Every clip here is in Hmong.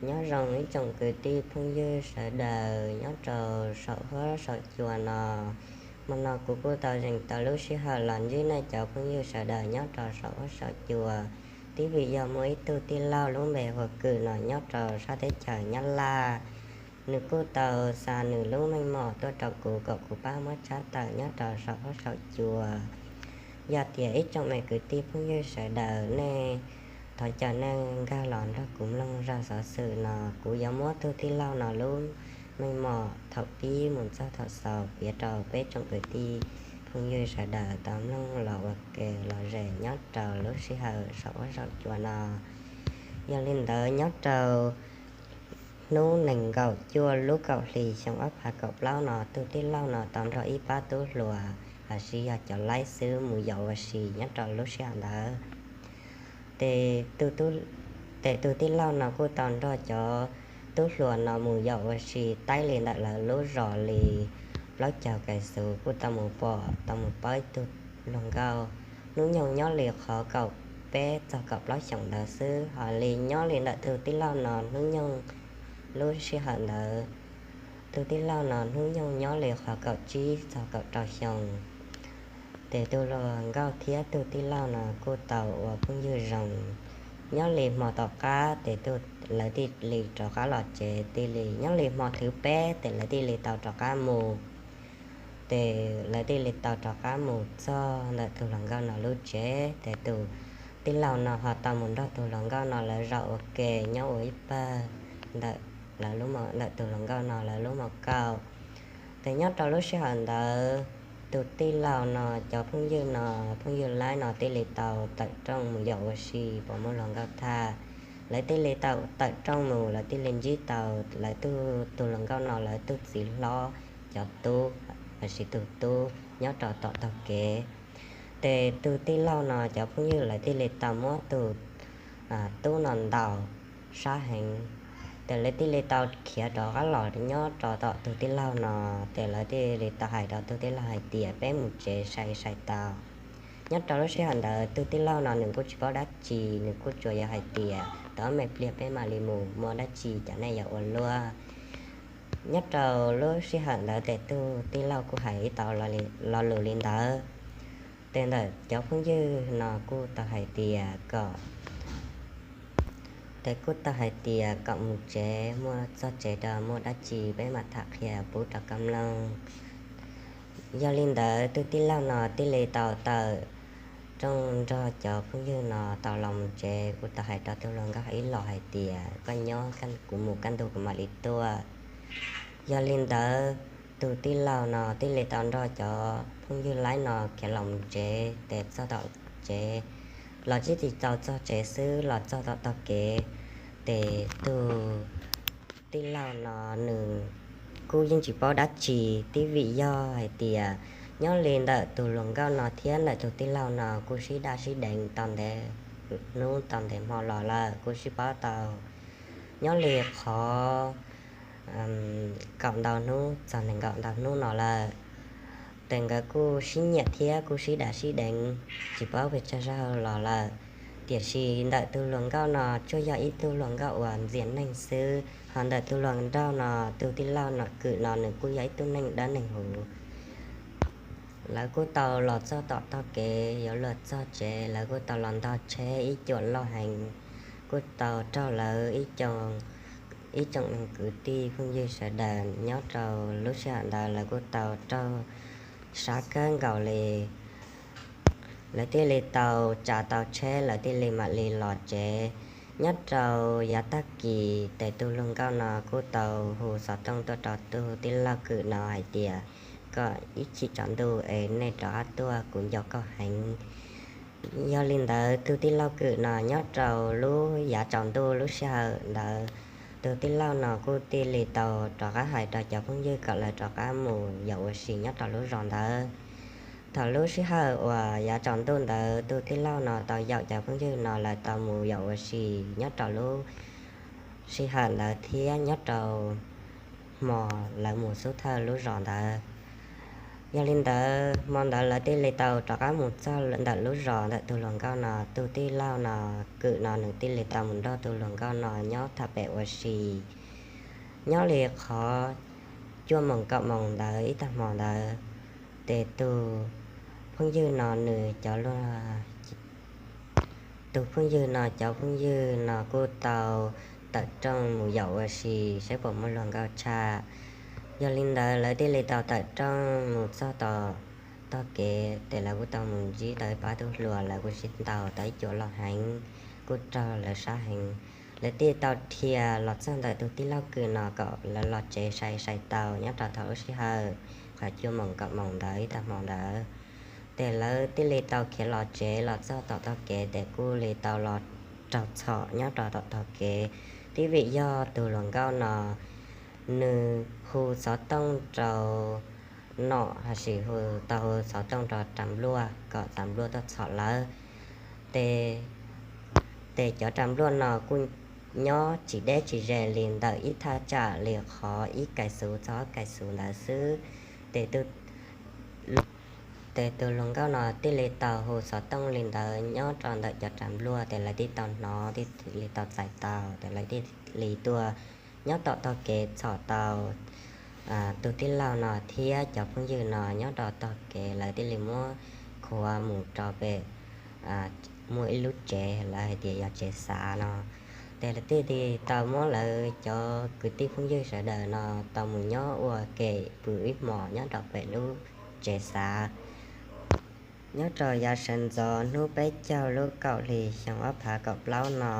Nyob zoo ib tsoom kwv tij phooj ywg sawv daws nyob rau saum huab saum cua no. Hmo no kuv kuj tau zeem tau lub sij hawm los ntsib nej cov phooj ywg sawv daws nyob rau saum huab saum cua. Twb vim yog muaj ib tug tij laug lub npe hu ua Kwm no nyob rau sab teb chaws Nyab Laj, nws kuj tau xa nws lub meej mom tuaj rau kuv kom kuv pab muab tshaj tawm nyob rau saum huab saum cua. Yog tias ib tsoom me kwv tij phooj ywg sawv daws nej thov caw nej nkag los nrog kuv mloog zaj xov xwm no, kuv yuav muab tug tij laug no lub meej mom thaum pib mus txog thaum xaus piav rau peb tsoom kwv tij phooj ywg sawv daws tau mloog los ua ke los zem nyob rau lub sij hawm saum huab saum cua no. Yog li ntawd nyob rau hnub nees nkaum cuaj lub kaum hli xyoo ob phav kaum plaub no, tug tij laug no tau nrog ib pab tub hluas, hais tias yog cov laib xwb, mus yaum ua si nyob rau lub sij hawm ntawd. Tes tug tij laug no kuj tau nrog cov tub hluas no mus yaum ua si taib li ntawm lawv lub zos li plaub caug kais xus, kuj tau mus pom tau mus paub ib tug hluas nkauj hnub nyoog nyob li qhov kaum peb txog kaum plaub xyoos ntawd xwb. Hos li nyob li ntawm tug tij laug no hnub nyoog lub sij hawm ntawd, tug tij laug no hnub nyoog nyob li qhov kaum tsib txog kaum rau xyoo. Tes tug hluas nkauj thiab tug tij laug no kuj tau ua phooj ywg zoo. Nyob li hmo tom qab tes lawv thiaj li rov qab los tsev, thiaj li nyob li hmo thib peb tes lawv thiaj li tau rov qab mus. Tes lawv thiaj li tau rov qab mus txog ntawm tug hluas nkauj no lub tsev, tes tug tij laug no ho tau mus nrog tug hluas nkauj no lawv zaum ua ke nyob ua ib pawg ntawm lawv lub, ntawm tug hluas nkauj no lawv lub mos kauj. Tes nyob rau lub sij hawm ntawd, tug tij laug no cov phooj ywg no, phooj ywg laib no thiaj li tau tawm rooj mus yaum ua si puas muaj hluas nkauj thaj. Lawv thiaj li tau tawm rooj mus, lawv thiaj li ntsib tau lawv tug, tug hluas nkauj no lawv tug txiv hlob cov tub, los sis tug tub nyob rau tom taug kev. Tes tug tij laug no cov phooj ywg lawv thiaj li tau muab tug tub no ntaus sab heev. Tes lawv thiaj li tau khiav rov qab los nyob rau tom tug tij laug no, tes lawv thiaj li tau hais rau tug tij laug hais tias peb mus tsev sai sai tau. Nyob rau lub sij hawm ntawd tug tij laug no nws kuj tsis paub dab tsi, nws kuj tsuas yog hais tias tau ob me pliag peb mam li mus, muaj dab tsi ces nej yuav ua luaj. Nyob rau lub sij hawm ntawd tes tug tij laug kuj hais ib tau lo lus li ntawd. Tes ntawm cov phooj ywg no kuj tau hais tias kom, tes kuj tau hais tias kom mus tsev, muaj txog tsev rau muaj dab tsi peb mam tham qhia pub rau koj mloog. Yog li ntawd tug tij laug no thiaj li tau tawm rooj nrog cov phooj ywg no tau los mus tsev. Kuj tau hais rau tug hluas nkauj ib los hais tias koj nyob, kuv mus kaj ntug kuv mam li tuaj. Yog li ntawd tug tij laug no thiaj li tau nrog cov phooj ywg laib no khiav los mus tsev. Tes txog tom tsev, los tsis tau txog tsev xwb los txog tom taug kev, tes tug tij laug no nws kuj yeej tsis paub dab tsi, twb vim yog hais tias nyob li ntawm tus hluas nkauj no thiab ntawm tus tij laug no kuj sib daj sib deev tau ntev hnub tau ntev hmo los lawm, kuj sib paub tau nyob li qhov kaum ntau hnub txog nees nkaum ntau hnub no lawm. Tes nkawd kuj sib nyiam thiab kuj sib daj sib deev tsis paub pes tsawg zaug los lawm. Tiam sis ntawm tus hluas nkauj no tsuas yog ib tug hluas nkauj uas ntxias neeg xwb, ho ntawm tus hluas nraug no, tus tij laug no, Kwm no nws kuj yog ib tug neeg dawb neeg huv. Lawv kuj tau los txog tom taug kev yuav luag txog tsev, lawv kuj tau los ntog tsheb ib cuam loj heev, kuj tau raug lawv ib tsoom neeg kwv tij phooj ywg sawv daws nyob rau lub sij hawm ntawd lawv kuj tau raug sab kawg nkaus li. Lawv thiaj li tau tsa tau tsheb, lawv thiaj li mam li los tsev. Nyob rau yav tag kis tes tus hluas nkauj no kuj tau hu xov tooj tuaj rau tus tij laug Kwm no hais tias, koj ib chim tsaus ntuj es nej rov qab tuaj, kuv nco koj heev. Yog li ntawd tus tij laug Kwm no nyob rau lub yav tsaus ntuj lub sij hawm ntawd, tus tij laug no kuj thiaj li tau rov qab hais rau cov phooj ywg kom lawv rov qab mus yaum ua si nyob rau lub zos ntawd. Thaum lub sij hawm uas yav tsaus ntuj ntawd tus tij laug no tau yaum cov phooj ywg no lawv tau mus yaum ua si nyob rau lub sij hawm ntawd thiab nyob rau hmo lawv mus xub thawj lub zos ntawd. Yog li ntawd hmo ntawd lawv thiaj li tau rov qab mus txog ntawm lub zos ntawm tus hluas nkauj no. Tus tij laug no, Kwm no, nws thiaj li tau mus nrog tus hluas nkauj no nyob tham pem ua si. Nyob li qhov cuaj moos kaum moos ntawd ib tag hmo ntawd, ces tus phooj ywg no nws cov, tus phooj ywg no cov phooj ywg no kuj tau tawm rooj mus yaum ua si saib puas muaj hluas nkauj tshaj. Yog li ntawd lawv thiaj li tau tawm rooj mus txog tom tog kev, ces lawv kuj tau mus ntsib tau ib pab tub hluas, lawv kuj sib ntaus tau ib cuam loj heev, kuj raug lawv sab heev. Lawv thiaj tau dhia los txog ntawm tus tij laug Kwm no kom lawv los tsev sai sai tau nyob rau thaum lub sij hawm qhov cuaj moos kaum moos ntawd ib tag hmo ntawd. Ces lawv thiaj li tau khiav los tsev los txog tom tog kev ces kuj li tau los raug txhom nyob rau tom tog kev. Tib vim yog tus hluas nkauj no nws hu xov tooj rau nom, hos sis hu, tau hu xov tooj rau ras npluaj kom ras npluaj tuaj txhom lawv. Ces cov ras npluaj no kuj nyob tsis deb tsis ze li ntawm ib thaj tsam li qhov ib kais xuv txog ob kais xuv ntawd xwb. Ces tus hluas nkauj no thiaj li tau hu xov tooj li ntawd nyob rau ntawm cov ras npluaj, ces lawv thiaj tau hnov, thiaj li tau txais tau, ces lawv thiaj li tuaj nyob tom tog kev txhom tau tus tij laug no thiab cov phooj ywg no nyob rau tog kev. Lawv thiaj li muab khuav mus rau pem muaj ib lub tsev lawv hais tias yog tsev xav no. Ces lawv thiaj li tau muab lawv cov kwv tij phooj ywg sawv daws no tau mus nyob ua ke pw ib hmos nyob rau pem lub tsev xav. Nyob rau yav sawv ntxov hnub peb caug lub kaum hli xyoo ob phav kaum plaub no,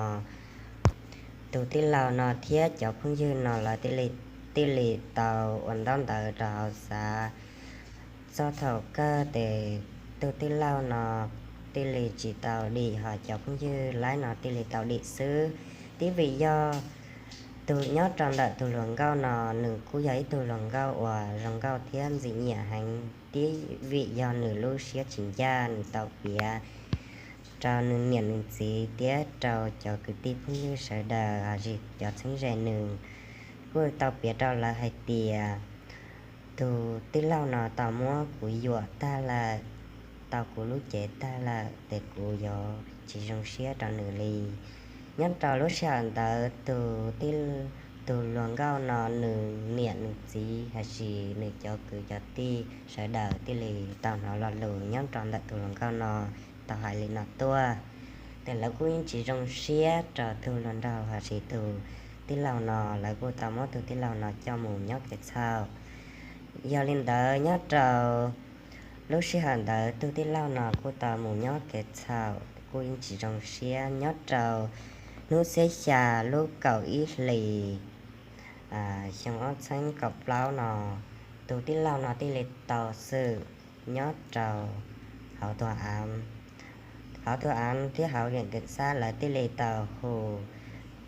tus tij laug no thiab cov phooj ywg no lawv thiaj li tau ua ntaub ntawv rau hauv xav. Txog thaum kawg ces tus tij laug no thiaj li tsis tau dim, hos cov phooj ywg laib no thiaj li tau dim xwb. Tib vim yog tus nyob rau ntawm tus hluas nkauj no, nws kuj yog ib tug hluas nkauj uas zoo nkauj thiab ntxim nyiam heev. Tib vim yog nws lub siab tsis ncaj, nws tau piav rau nws niam nws txiv thiab rau cov kwv tij phooj ywg sawv daws, hos sis cov txheeb ze nws, kuj tau piav rau lawv hais tias tus tij laug no tau muab kuv yuam tag lawm, tau kuv lub cev tag lawm, ces kuv yuav tsis zoo siab rau nws li. Nyob rau lub sij hawm ntawd tus, tus hluas nkauj no nws niam nws txiv hos sis nws cov kwv cov tij sawv daws thiaj li tau hnov lo lus nyob rau ntawm tus hluas nkauj no tau hais li no tuaj. Ces lawv kuj yeej tsis zoo siab rau tus hluas nraug hos sis tus tij laug no, lawv kuj tau muab tus tij laug no coj mus nyob kev txhaum. Yog li ntawd nyob rau lub sij hawm ntawd tus tij laug no kuj tau mus nyob kev txhaum kuj yeej tsis zoo siab. Nyob rau hnub xiab xya lub kaum ib hlis xyoo ob txhiab kaum plaub no, tus tij laug no thiaj li tau xwm nyob rau hauv tuag av. Hauv tuag av thiab hauv viam kev xab lawv thiaj li tau hu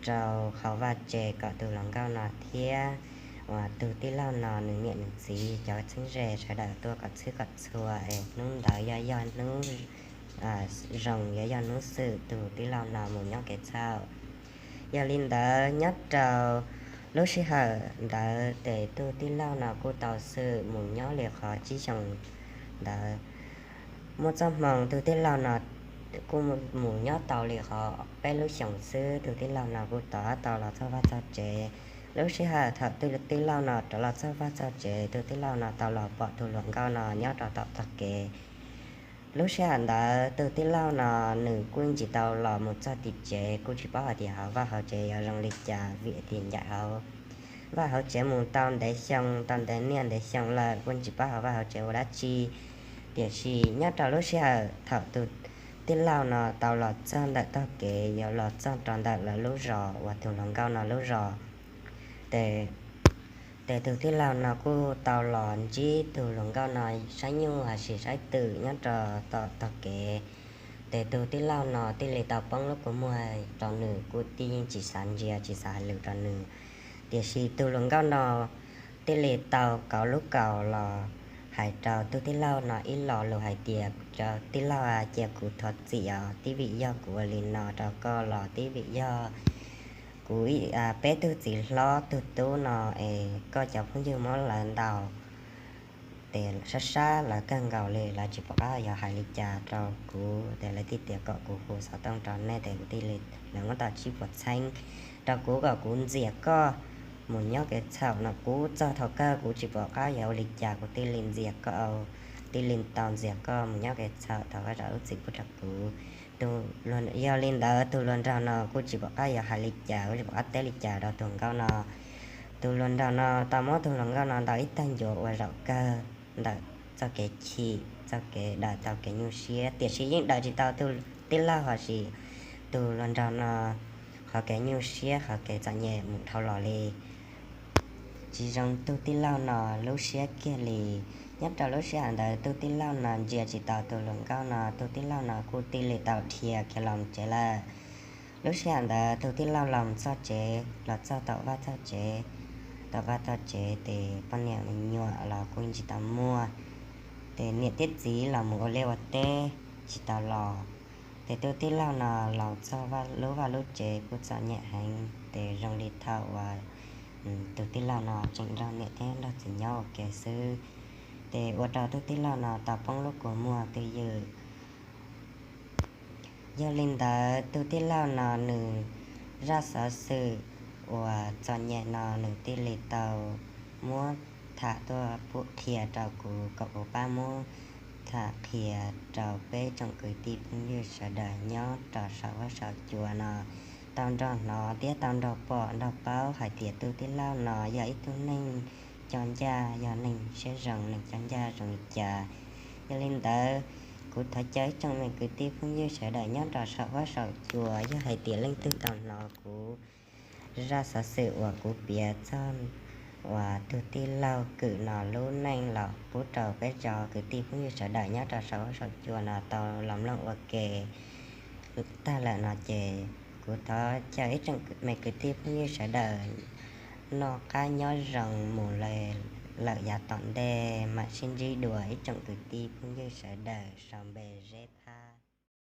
rau hauv vaj tse kom tus hluas nkauj no thiab uas tus tij laug no nws niam nws txiv cov txheeb ze sawv daws tuaj kom txhwb kom txhua es hnub ntawd yog yog hnub zoo, yog yog hnub xwm tus tij laug no mus nyob kev txhaum. Yog li ntawd nyob rau lub sij hawm ntawd ces tus tij laug no kuj tau xwm mus nyob li qhov tsib xyoos ntawd. Muaj txoj hmoo tus tij laug no kuj mus nyob tau li qhov peb lub xyoos xwb, tus tij laug no kuj rov tau los txog vaj txog tsev. Lub sij hawm thaum tus tij laug no rov los txog vaj txog tsev, tus tij laug no tau los pom tus hluas nkauj no nyob rau tom tog kev. Lub sij hawm ntawd tus tij laug no nws kuj tsis tau los mus txog tim tsev, kuj tsis paub hais tias hauv vaj hauv tsev yuav zoo li cas vim tias ncaim hauv vaj hauv tsev mus tau ntev xyoo, tau ntev niaj ntev xyoo lawm kuj tsis paub hauv vaj hauv tsev ua dab tsi. Tiam sis nyob rau lub sij hawm thaum tus tij laug no tau los txog ntawm tog kev yuav los txog rau ntawm lawv lub zos uas tus hluas nkauj no lub zos, ces tus tij laug no kuj tau los ntsib tus hluas nkauj no saib nyuj hos sis saib twm nyob rau tom tog kev. Ces tus tij laug no thiaj li tau poob lub kua muag rau nws, kuj tij yeej tsis xav ntsia tsis xav hais lus rau nws. Tiam sis tus hluas nkauj no thiaj li tau kauv lub kaus los hais rau tus tij laug no ib lo lus hais tias, Cov tij laug, cia kuv thov txim os, tib vim yog kuv ua li no rau koj los tib vim yog kuv peb tug txiv hlob tug tub no es koj cov phooj ywg muab lawv ntaus tes sab sab lawv kawg nkaus li, lawv tsis pom qab yuav hais li cas rau kuv, tes lawv thiaj tias kom kuv hu xov tooj rau nej, tes kuv thiaj li, lawv muab tau tsib puas txheeb rau kuv kom kuv ntxias koj mus nyob kev txhaum no. Kuv txog thaum kawg kuv tsis pom qab yuav ua li cas, kuv thiaj li ntxias koj, thiaj li tau ntxias koj mus nyob kev txhaum thaum koj zam lub txim pub rau kuv. Yog li ntawd tus hluas nraug no kuj tsis pom qab yuav hais li cas, kuj tsis pom qab teb li cas rau tus hluas nkauj no. Tus hluas nraug no tau muab tus hluas nkauj no ntaus ib tag ncuav uas zaum kawg ntawm txoj kev chim, txoj kev daws tau kev nyuaj siab, tiam sis yeej daws tsis tau tus tij laug, ho sis tus hluas nraug no qhov kev nyuaj siab, qhov kev txom nyem mus dhau los li. Tsis zoo tus tij laug no lub siab kiag li. Nyob rau lub sij hawm ntawd tus tij laug no ntsia tsis tau tus hluas nkauj no, tus tij laug no kuj thiaj li tau dhia khiav los tsev lawm. Lub sij hawm ntawd tus tij laug los txog tsev, los txog tom vaj txog tsev, tom vaj txog tsev tes poj niam me nyuam los kuj tsis tau muaj, tes niam thiab txiv los mus ua liaj ua teb tsis tau los. Tes tus tij laug no los txog lub vaj lub tsev kuj txom nyem heev, tes zoo li thaum uas tus tij laug no tseem nrog niam thiab nrog txiv nyob ua ke xwb, tes ua rau tus tij laug no tau poob lub kua muag twj ywm. Yog li ntawd tus tij laug no nws zaj xov xwm uas txom nyem no nws thiaj li tau muab tham tuaj pub qhia rau kuv kom kuv pab muab tham qhia rau peb tsoom kwv tij phooj ywg sawv daws nyob rau saum huab saum cua no tau nrog hnov thiab tau nrog pom nrog paub hais tias tus tij laug no yog ib tug neeg coj ncaj, yog neeg siab zoo, neeg coj ncaj zoo li cas. Yog li ntawd, kuv thov caw ib tsoom me kwv tij phooj ywg sawv daws nyob rau saum huab saum cua, yog hais tias leej twg tau hnov kuv zaj xov xwm uas kuv piav txog uas tus tij laug kwm no lub neej los pub rau peb tsoom kwv tij phooj ywg sawv daws nyob rau saum huab saum cua no tau los mloog ua ke tag lawm no ces kuv thov caw ib tsoom me kwv tij phooj ywg sawv daws noj qab nyob zoo mus lawm yav tom ntej, mam sib ntsib dua ib tsoom kwv tij phooj ywg sawv daws sau npe zeb pha.